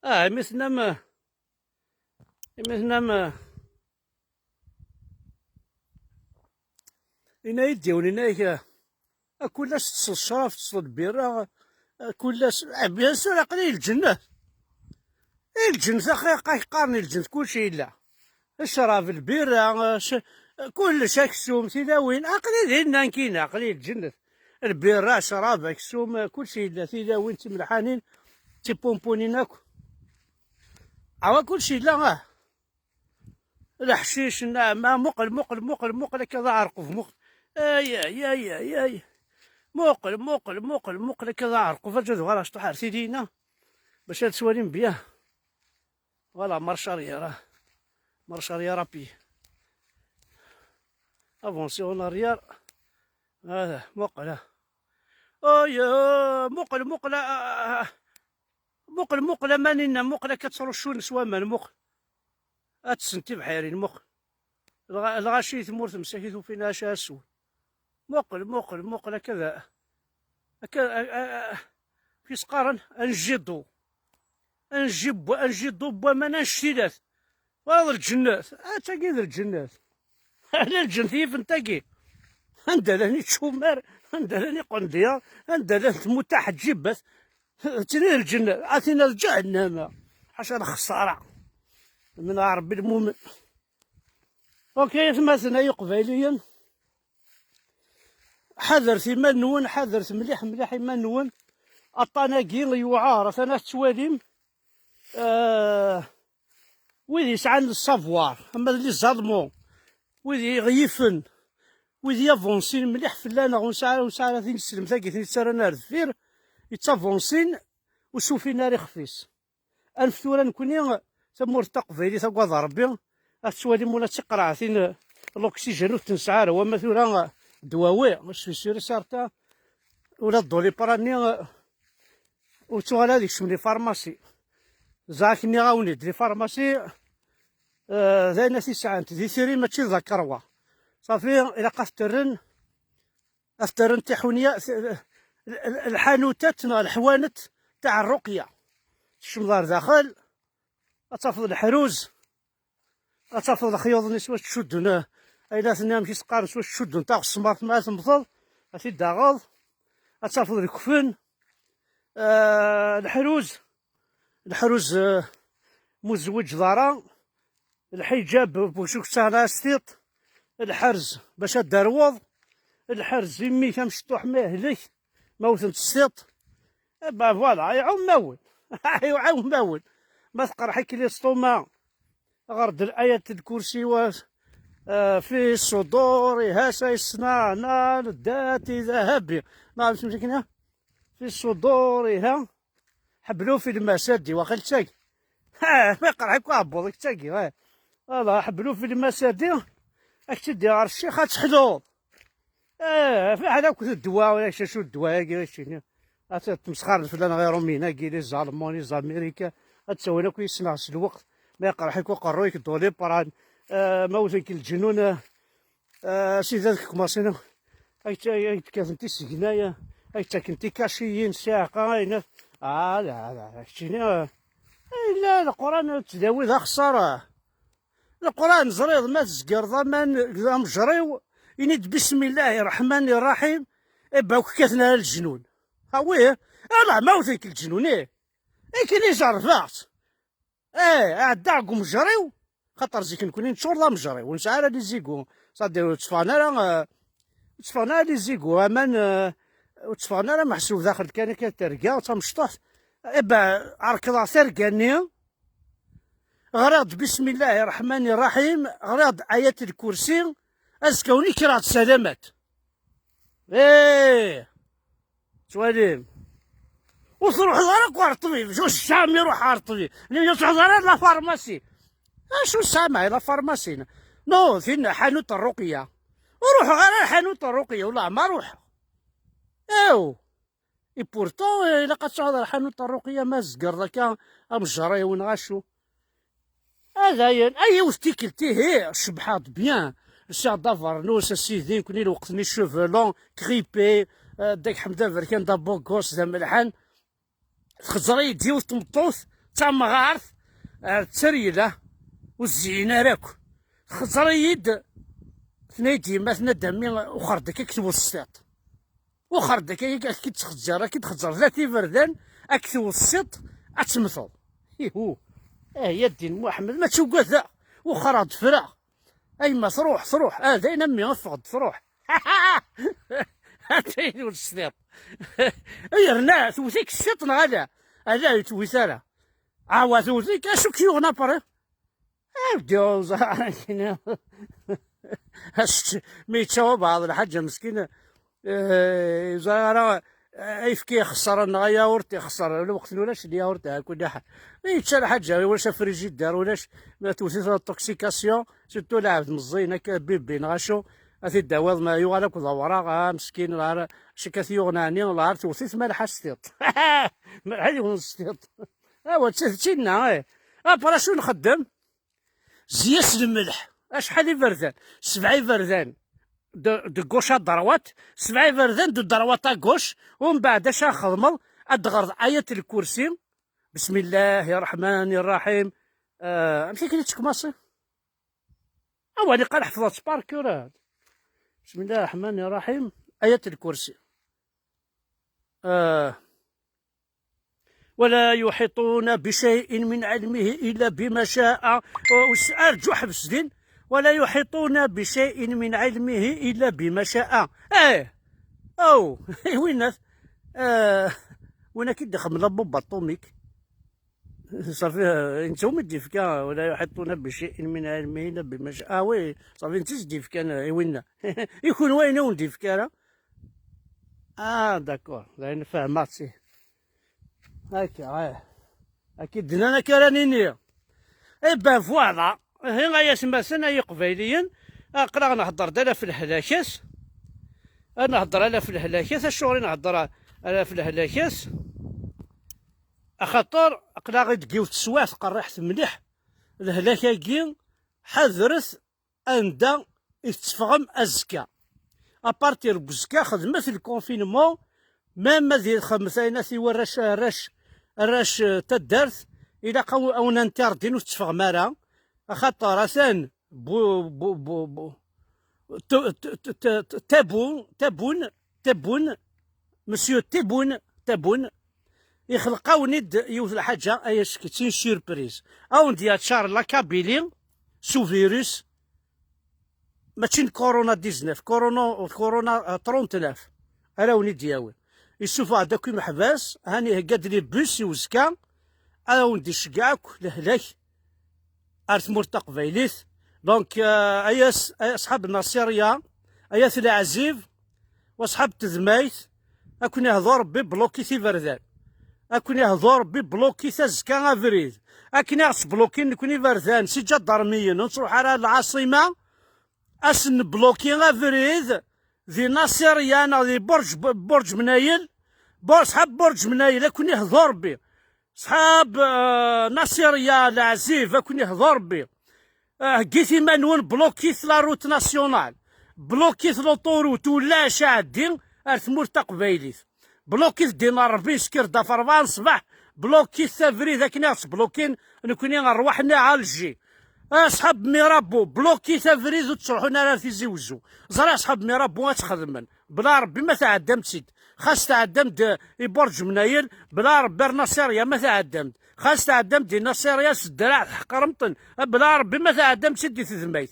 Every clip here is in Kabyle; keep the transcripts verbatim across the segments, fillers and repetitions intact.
Ah, imi tennam, imi tennam, yenna-yi-d yiwen, yenna-yak, ah, kul ass teṭṭseḍ ccrab, teṭṭseḍ lbirra, ah, kul ass, ah, bien sûr, aql-i i lǧennet. I lǧennet, axi, qqaren i lǧennet, kulci yella. Ccrab, lbirra, ah, c-, kullec, aksum, tilawin, aql-i dinna, nekkini, aql-i i lǧennet. Lbirra, ccrab, aksum, ah, kulci yella, tilawin, timelḥanin, tipumpunin akk. Awa, kulci yella, ah. Leḥcic, nneɛma, muqel, muqel, muqel, muqel, akka d aɛerqub, muqel. Ay, ay, ay, ay, ay. Muqel, muqel, muqel, muqel, akka d aɛerqub, aǧa d uɣal acuṭuḥ ar tili-ina, bac ad twalim bien. Voilà, marche arrière, ah. Marche arrière à pied. Avancer en arrière. Hada, muqel, ah. Ay, ah, muqel, muqel, ah, ah, ah. Muqel, muqel aman-inna, muqel akka ttrucun s waman, muqel. Ad tessen tibḥirin, muqel. Lɣa-, lɣaci i tmurt msakit ufin acu ara swen. Muqel, muqel, muqel akka da. Akka, a, a, a, kif i s-qqaren, anjiḍu. Anjiḍu, anjiḍu n waman, anectilat. Twalaḍ lǧennet? Attagi d lǧennet. Ala lǧennet yifen tagi. Anda llan ičumar, anda llan iqendyar, anda llan tmutaḥeǧǧibat. Ttini d lǧennet, atina d ǧahennama. Ḥaca lexsara. Menɛa Ṛebbi lmumen. Ok, atmaten ay iqbayliyen. Ḥadret iman-nwen, ḥadret mliḥ, mliḥ iman-nwen. Aṭṭan-agi yewɛer, atan ad tettwalim. Eh, wid yesɛan le savoir, ama d les Allemands, wid yiɣ-, yifen, wid yavansin mliḥ fell-aneɣ, ur nesɛi ara, ur nesɛi ara tin neslemt-agi, tin yettarran ar deffir, yettavansin, ur sufin ara ixef-is. Anef tura nekni, tamurt taqbaylit, agad Ṛebbi, ad tettwalim ula d tiqreɛtin, l'oxygène ur t-nesɛi ara, wama tura ddwawi, je suis sûr et certain, ula d Doliprane-nni, ur ttuɣal ad ikcem les pharmacies. Ẓer akken nniɣ-awen-id, les pharmacies, eh, d ayen ad t-isɛant, d itri mačči d la croix. Ṣafi, ilaq ad t-terren, ad t-terren tiḥunya, t-, l-, l-, lḥanutat neɣ leḥwanet taɛerruqya. Tekcmeḍ ar daxel, ad tafeḍ leḥruz, ad tafeḍ lexyuḍ-nni s wacu ttcuddun, eh, ayla-ten-nni amek i s-qqaren, s wacu ttcuddun taɣesmart mi ara temmteḍ, ad t-id-taɣeḍ, ad tafeḍ lekfen, eh, leḥruz, leḥruz, eh, mu tzewwiǧeḍ ara, lḥiǧab, bac ur k-ttaɣen ara s tiṭ, lḥerz bac ad d-terwuḍ, lḥerz imi-k amecṭuḥ ma yehlek, ma wten-t s tiṭ. Eh ben voilà, iɛum-awen. Iɛum-awen. Ma teqreḥ-ik l'estomac, ɣer-d l'ayat al-kursi wa, eh, في صدورها سيصنعن الذات ذهب. Neɣ amek akken, في صدورها حبلوا في المسد, waqil d tagi. Ha, ma yeqreḥ-ik uɛebbuḍ-ik d tagi, ha. Voilà, حبلوا في المسد, ad k-tt-id-iɣer ccix, ad teḥluḍ. Eh, fiḥel akk d ddwa, ulac acu ddwa-agi, ulac acu. Ad tmesxaren fell-aneɣ Iṛumiyen-agi, les Allemands, les Américains, ad ttawin akk yis-neɣ s lweqt. Ma yeqreḥ-ik uqerruy-ik, Doliprane, eh, ma wten-k leǧnun, eh, eh, sidi ad kmaṣin, ad k-, ad k-d-kkaten tisegnay, ad k-ttaken tikaciyin, ssiɛqa, ayen, ah, la, la, la, keččini, eh, eh, la, Leqran d ttdawi d axeṣṣar. Leqran, ẓriɣ ma tzegreḍ aman deg amejriw, ini-d bismillahi ṛṛeḥmani ṛṛaḥim, iba akk kkaten ara leǧnun. Awi, ala, ma wten-k leǧnun, ih. Akken i jerrbeɣ-tt. Eh, ɛeddaɣ deg umejriw, xaṭer zik nekni neččur d amejriw, ur nesɛi ara les égouts. C'est-à-dire, ur tteffɣen ara, eh, ur tteffɣen ara les égouts, aman, eh, ur tteffɣen ara meḥsub daxel kan akka terga, d tamecṭuḥt. Eh ben, rekḍeɣ targa-nni, ɣriɣ-d bismillahi ṛṛeḥmani ṛṛaḥim, ɣriɣ-d ayat lkursi, azekka-nni kkreɣ-d salamat. Eh! Ttwalim. Ur truḥeḍ ara akk ɣer ṭṭbib. Ju ssam iruḥ ɣer ṭṭbib. Ur truḥeḍ ara la pharmacie. Acu ssam ay la pharmacie? No, tin ḥanut ṛṛuqya. Ur ruḥeɣ ara ḥanut ṛṛuqya, wala ma ruḥeɣ. Ew. Et pourtant, eh, ilaq ad truḥeḍ ɣer ḥanut ṛṛuqya ma tzegreḍ akka amejriw neɣ acu. A dayen, ay yiwet tikkelt, ihi, cebḥeɣ-d bien. Sɛiɣ-d abernus, a sidi, nekni lweqt-nni cheveux longs, crêpés, eh, Dda Ḥmed Aberkan d abugos, d amelḥan. Txeẓẓer-iyi-d yiwet tmeṭṭut, tamɣart, ar tteryel, ah, ur zziyin ara akk. Txeẓẓer-iyi-d, tenna-yi-d yemma, tenna-d: "A mmi, uxer-d akka, ad k-tewwet s tiṭ. Uxer-d akka, ad k-id-txeẓẓer, ad k-id-txeẓẓer tlata iberdan, ad k-tewwet s tiṭ, ad temmteḍ." Ihu. Ah, ya ddin Muḥemmed, ma ttuggadeɣ, uxreɣ-d, ffreɣ. A yemma, truḥ, truḥ. Ah, dayen a mmi, ffeɣ-d, truḥ. Ata-yi-d ur s tiṭ. Yerna tewwet-ik s tiṭ neɣ ala? Ala, ur tewwit ara. Awa, tewwet-ik, acu k-yuɣen après? Ah, bdiɣ ẓer. Ass-, mi yettawa baɛḍ lḥaǧa meskin, eh, ẓer ara, eh, ayefki ixeṣṣer neɣ ayawurt ixeṣṣer, lweqt ulac lyawurt, ha, kul ḥal. Yečča lḥaǧa, ulac afrijider, ulac, ma tewwet-it l'intoxication, surtout lɛebd meẓẓiyen akka, bébé neɣ acu, ad t-id-tawiḍ, ma yuɣal akk d awraɣ, ah, meskin, lɛar, acu akka t-yuɣen ɛni, lɛar tewwet-it malḥa s tiṭ. Malḥa yiwen s tiṭ. Awa, d tinna, eh. Après, acu nxeddem? Zzi-yas lmelḥ. Acḥal iberdan? Sebɛa iberdan de, de gauche à droite, sebɛa iberdan de droite à gauche, umbeɛd acu ara txedmeḍ? Ad d-teɣreḍ ayat lkursi, bismillahi rraḥmani rraḥim. Ah, amek akken i tettkumaṣi? Awal iqal ḥefḍeɣ-tt par cœur. Bismillahi rraḥmani rraḥim. Ayat lkursi. Ah. ولا يحيطون بشيء من علمه إلا بما شاء. Us-, arǧu, ḥbes din. ولا يحيطون بشيء من علمه إلا بما شاء. Eh! Oh! Winna-t? Eh, win akka i d-ixemmem la bombe atomique. Ṣafi, eh, netta umi d-yefka: ولا يحيطون بشيء من علمه إلا بما شاء. Ah oui, ṣafi, netta i s-d-yefkan, eh, i winna. I kunwi ayen ur wen-d-yefka ara. Ah, d'accord. Dayen fehmeɣ-tt. Akka, eh. Akka i d-nnan, akka ara nini. Eh ben voilà. Ihi, ay atmaten, ay iqbayliyen, aql-aɣ nhedder-d ala f lehlakat. Ad nhedder ala f lehlakat, acuɣer i nhedder ala f lehlakat? Axaṭer aql-aɣ deg yiwet teswiɛt qerriḥet mliḥ. Lehlak-agi, ḥadret anda i tetteffɣem azekka. Apartir n uzekka, xedmet le confinement, même ad xedmet ayen at i warrac, arrac, arrac, eh, taddart, ilaq a wen-, a wen-interdin, ur tetteffɣem ara, axaṭer atan bu-, bu-, bu-, bu-, t-, t-, t-, t-, t-, Tabun, Tabun, Tabun, Monsieur Tibun, Tabun, ixleq-awen-id yiwet lḥaǧa, ay ack-, d tin surprise. A wen-d-yaččar la Kabylie s uvirus, mačči n corona dix-neuf, corona, corona, eh, trente-neuf, ara wen-id-yawi. Issufeɣ-d akk imeḥbas, han ihegga-d les bus i uzekka, ara wen-d-iceggeɛ akk lehlak ar tmurt taqbaylit. Donc, euh, ay as-, ay asḥab Nasirya, ay at Leɛzib, wasḥab Tedmayt, ad ken-ihdu Rebbi, blokit iberdan. Ad ken-ihdu Rebbi, blokit azekka abrid. Akken i ɣ-ttblokin nekni iberdan si ǧadarmiyen, ur nettruḥ ara ar lɛaṣima, ad sen-nbloki abrid di Nasirya neɣ di Burǧ, Burǧ Mnayel. Bur-, ṣḥab Burǧ Mnayel, ad ken-ihdu Rebbi. Ṣḥab, eh, Nasirya Leɛzib, ad ken-ihdu Rebbi. Eh, heggit iman-nwen, blokit la route nationale, blokit l'autoroute, ulac aɛeddi ar tmurt taqbaylit. Blokit ddin n Rebbi, yesker-d ɣef rebɛa n ṣṣbeḥ, blokit abrid akken i ɣ-ttblokin nekni rrwaḥ-nni Alger. Asḥab Mirabeau, blokit abrid ur ttruḥun ara ar Tizi Wezzu. Ẓriɣ asḥab Mirabeau ad txedmen. Bla Rebbi ma tɛeddam-tt-id. Xas tɛeddam-d i Burǧ Mnayel, bla Rebbi ar Nasirya ma tɛeddam-d. Xas tɛeddam-d i Nasirya s ddreɛ tḥeqrem-ten. Bla Rebbi ma tɛeddam-tt-id di tedmayt.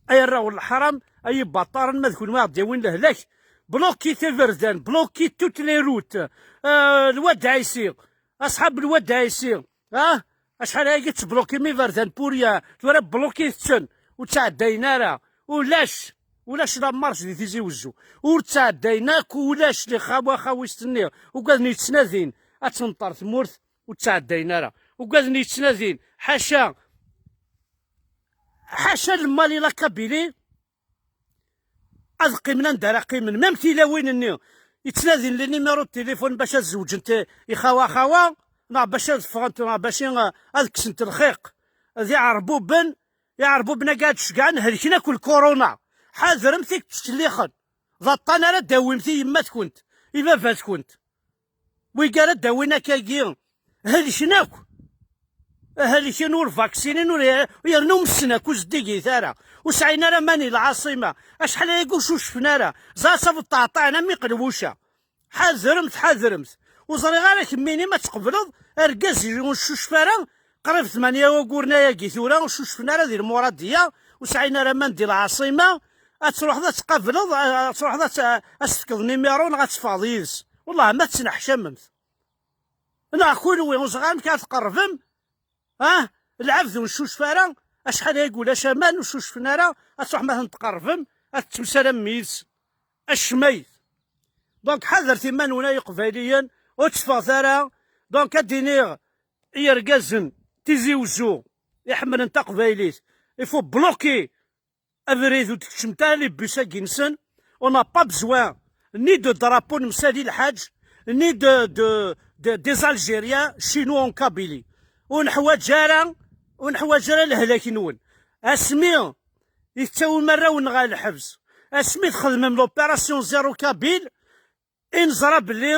Ay arraw n leḥram, ay ibaṭaren, ma d kunwi ad d-yawin lehlak. Blokit iberdan, blokit toutes les routes. Euh, Lwad Ɛisi, asḥab Lwad Ɛisi, ah? Acḥal ayagi tettblokim iberdan pour rien, tura blokit-ten, ur ttɛeddayen ara. Ulac, ulac la marche di Tizi Wezzu. Ur ttɛeddayen akk, ulac les xawa xawist-nni. Ugaden yettnadin ad tenṭer tmurt, ur ttɛeddayen ara. Ugaden yettnadin, ḥaca, ḥaca le mal i la Kabylie, ad qqimen anda ara qqimen. Même tilawin-nni yettnadin le numéro de téléphone bac ad zewǧent i, i xawa xawa, neɣ bac ad ffɣent, neɣ bac i, ad kksent lxiq. D iɛerbuben, iɛerbuben-agi ad ceggɛen, helken akk lkuruna. Ḥadremt i k-ttkellixen. D aṭṭan ara d-tawimt i yemma-tkent, i baba-tkent. Wigi ara d-awin akkagi, helken akk. Ahaliken ur vaksinin, ur yerna umsen akk ur zeddigit ara. Ur sɛin ara aman i lɛaṣima. Acḥal ayagi ur cucfen ara. Ẓer sabeṭ ṭaɛṭaɛen am iqelwuca. Ḥadremt, ḥadremt. Ur ẓriɣ ara kemmini ma tqebleḍ argaz ur cucef ara. Qrib tmanya waguren ayagi tura ur cucfen ara di lmuradiya, ur sɛin ara aman di lɛaṣima. Ad truḥeḍ ad tqableḍ, ad truḥeḍ ad tt-, ad s-tefkeḍ nimiru neɣ ad teffɣeḍ yid-s. Wellah ma tettneḥcamemt. Neɣ kunwi ur ẓriɣ amek ara tqerrbem. Ah, lɛebd ur neccucef ara. Acḥal ay ulac aman ur cucfen ara. Ad truḥem ad ten-tqerrbem, ad tettemsalamem yid-s. Acmayt. Donc ḥadret iman-nwen ay iqbayliyen, ur tteffɣet ara. Donc ad d-iniɣ i yergazen Tizi Wezzu iḥemmlen taqbaylit, il faut bloquer abrid ur d-keččemt ara les bus-agi-nsen. On n'a pas besoin ni de drapeau n Msali Lḥaǧ, ni de, de, de, des Algériens chez nous en Kabylie. Ur neḥwaǧ ara, ur neḥwaǧ ara lehlak-nwen. Asmi i tettawim arraw-nneɣ ɣer lḥebs, asmi txedmem l'opération zéro kabyle, i neẓra belli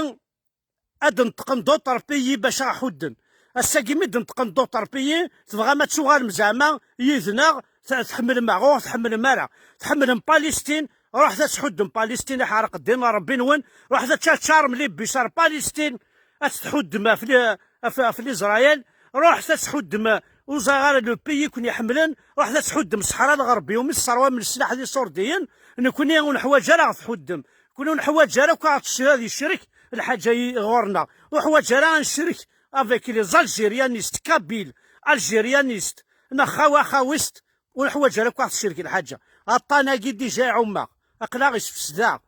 ad d-neṭqen d'autres pays bac ad ɣ-ḥudden. Ass-agi mi d-neṭqen d'autres pays, tebɣam ad tuɣalem zeɛma yid-neɣ, t-, tḥemmlem-aɣ, ur ɣ-tḥemmlem ara. Tḥemmlem Palestine, ruḥet ad tḥuddem Palestine, iḥerq ddin n Ṛebbi-nwen, ruḥet ad teččarem les bus ar Palestine, ad tḥuddem ɣef li-, ɣef, ɣef l'Israël, ruḥet ad tḥuddem, ur ẓriɣ ara, le pays i ken-iḥemmlen, ruḥet ad tḥuddem Ṣṣeḥra Lɣerbi, umi tesserwam leslaḥ d iṣurdiyen, nekni ur neḥwaǧ ara ad ɣ-tḥuddem. Kul ur neḥwaǧ ara akk ad yecrek lḥaǧa ɣur-neɣ. Ur neḥwaǧ ara ad necrek avec les Algérianistes, Kabyles, Algérianistes, neɣ xawa xawist, ur neḥwaǧ ara akk ad tecrek lḥaǧa. Aṭṭan-agi déjà iɛummeɣ, aql-aɣ isfesdeɣ.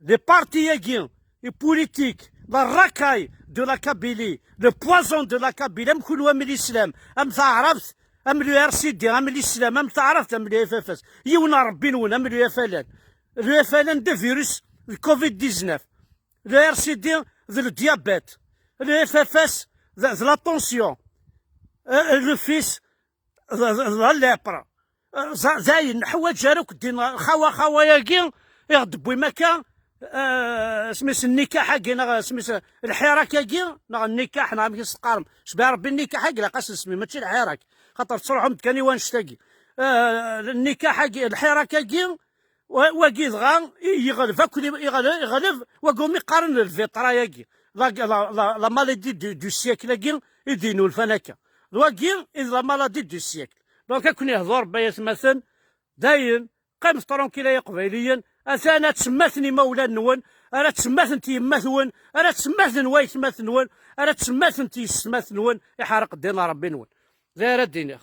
Les partis-agi, les politiques, la racaille de la Kabylie, le poison de la Kabylie, am kunwi am l'islam, am taɛrabt, am le R C D, am l'islam, am taɛrabt, am le F F S. Yiwen n Ṛebbi-nwen, am le F L N. Le F L N d virus, le covid dix-neuf. Le R C D d le diabète. Le F F S d, d la tension. Euh, le fils d, d, d la lèpre. Euh, za-, dayen, neḥwaǧ ara akk ddin, xawa, xawa-agi, i ɣ-d-wwim akka, euh, smis nnikaḥ-agi, neɣ smis lḥirak-agi, neɣ nnikaḥ, neɣ amek i s-teqqarem. Cbiɣ Ṛebbi nnikaḥ-agi, ilaq-as isem, mačči lḥirak. Xaṭer tettruḥum-d kan i wannect-agi. Euh, nnikaḥ-agi, lḥirak-agi, Wa-, wagi dɣa i-, yeɣleb akk li-, yeɣle-, yeɣleb wagi umi qqaren lviṭra-agi. La, la, la, la maladie du, du siècle-agi i d-inulfan akka. D wagi i d la maladie du siècle. Donc, ad ken-ihdu Ṛebbi ay atmaten, dayen, qqimet tranquille ay iqbayliyen, atan ad temmaten imawlan-nwen, ara temmatent yemma-twen, ara temmaten waytmaten-nwen, ara temmatent yessetmaten-nwen, iḥerq ddin Ṛebbi-nwen. D ayen ara d-iniɣ.